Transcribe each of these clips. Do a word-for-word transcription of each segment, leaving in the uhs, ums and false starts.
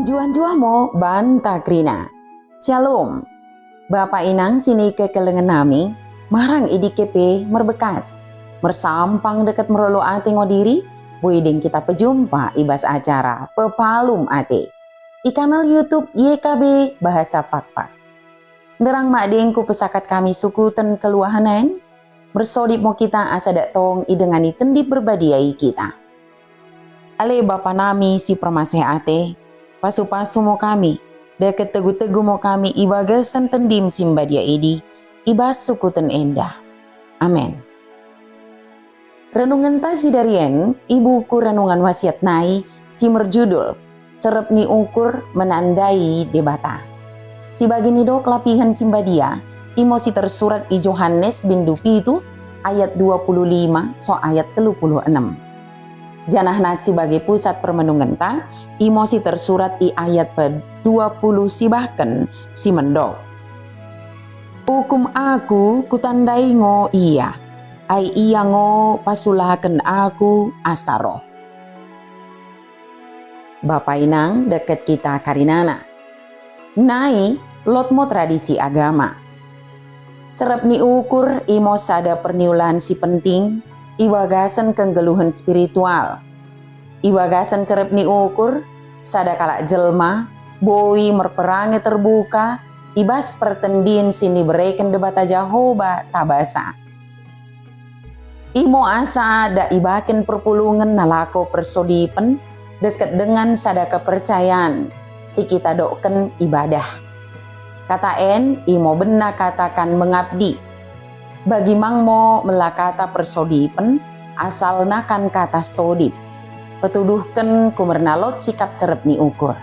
Njuah-njuah mo banta kerina. Syalom. Bapa inang sinikekelengen nami, marang i dike pe merbekas, mersampang dekket merlolo ate ngo diri, boi deng kita pejumpa i bas acara Pepalum Ate i kanal YouTube Y K B Bahasa Pakpak. Nderrang madeng kupesakat kami sukuten keluahen en, mersodip mo kita asa dak tong idengani Tendi Perbadia i kita. Ale Bapa nami si permaseh ate, pasu-pasu mo kami, dekket tegu-tegu mo kami i bagasen Tendim si mbadia idi, i bas sukuten enda. Amen. Renungenta sidari en i buku Renungan Wasiat nai si merjudul Cerrep ni Ukur Menandai Debata. Si bagi nidok lapihen si mbadia, imo si tersurat i Johanes bindu pitu ayat dua puluh lima soh ayat tellu puluh enem. Janah nat si bage pusat permenungenta, imo si tersurat i ayat pedua puluh sibahken si mendok. Ukum aku kutandai ngo ia, ai ia ngo pasulaken aku asa roh. Bapa inang dekket kita karinana. Nai lot mo tradisi agama. Cerrep ni ukur imo sada perniulaan si penting i bagasen kenggeluhen spiritual. I bagasen cerrep ni ukur, sada kalak jelma boi merperange terbuka i bas pertendin si nibereken Debata Jahoba tabasa. Imo asa dak ibaken perpulungen nalako persodipen dekket dengan sada kepercayaen si kita dokken ibadah. Kata en imo benna kata kan mengabdi. Bagi mang mo mella kata persodipen, asalna kan kata sodip. Petuduhken kumerna lot sikap cerrep ni ukur.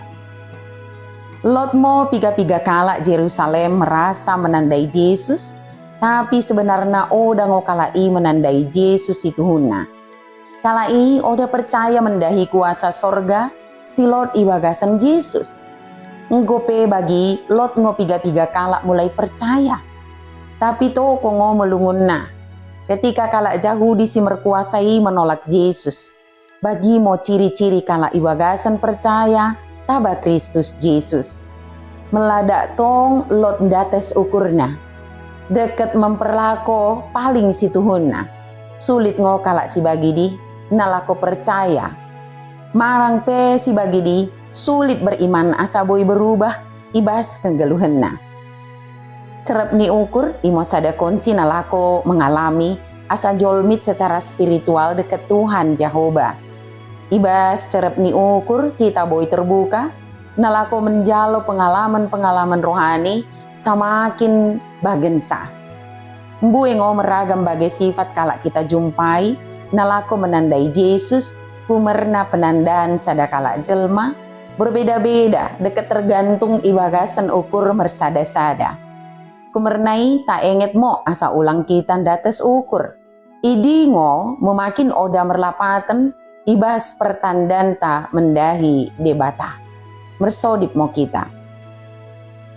Lot mo piga-piga kalak Jerusalem merasa menandai Jesus, tapi sebenarna oda ngo kalak i menandai Jesus situhunna. Kalak i oda percaya mendahi kuasa sorga si lot i bagasen Jesus. Enggo pe bagi lot ngo piga-piga kalak mulai percaya. Tapi toko ngo melungunna, ketika kalak Jahudi si merkuasa i menolak Jesus. Bagi mo ciri-ciri kalak i bagasen percaya taba Kristus Jesus. Mella dak tong lot ndates ukurna, dekket memperlako paling situhunna. Sulit ngo kalak si bagidi nalako percaya. Marang pe si bagidi sulit beriman asa boi berubah i bas kenggeluhenna. Cerrep ni ukur imo sada konci nalako mengalami asa njolmit secara spiritual dekket Tuhan Jahoba. I bas cerrep ni ukur kita boi terbuka, nalako menjalo pengalamen-pengalamen rohani samakin bagensa. Mbue ngo meragam bage sifat kalak kita jumpai nalako menandai Jesus, kumerna penandan sada kalak jelma berbeda-beda dekket tergantung i bagasen ukur mersada-sada. Kumerna i taenget mo asa ulang kita ndates ukur. Idi ngo memaing oda merlapaten i bas pertandanta mendahi Debata. Mersodip mo kita.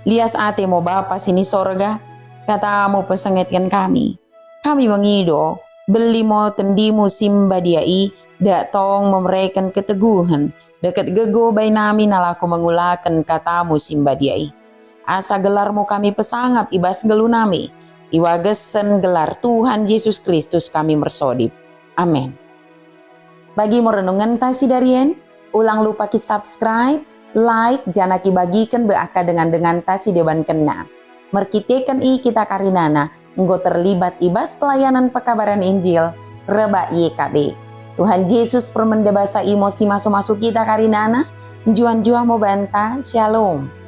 Lias ate mo Bapa si ni sorga, katamu pesengetken kami. Kami mengido, bere mo tendimu si mbadia i dak tong memereken keteguhen, dekket gegoh bai nami nalako mengulaken katamu si mbadia i. Asa gelarmu kami pesangap i bas nggeluh nami, i bagasen gelar Tuhan Jesus Kristus kami mersodip. Amen. Bagi mo renungenta sidari en, ulang lupa ki-subscribe, like, janah kibagiken bai akka dengan-denganta si debankenna. Merkiteken i kita karinana enggo terlibat i bas pelayanan pekabaran Injil rebbak Y K B. Tuhan Jesus permende basa imo si masu-masu kita karinana, njuah-njuah mo banta. Syalom.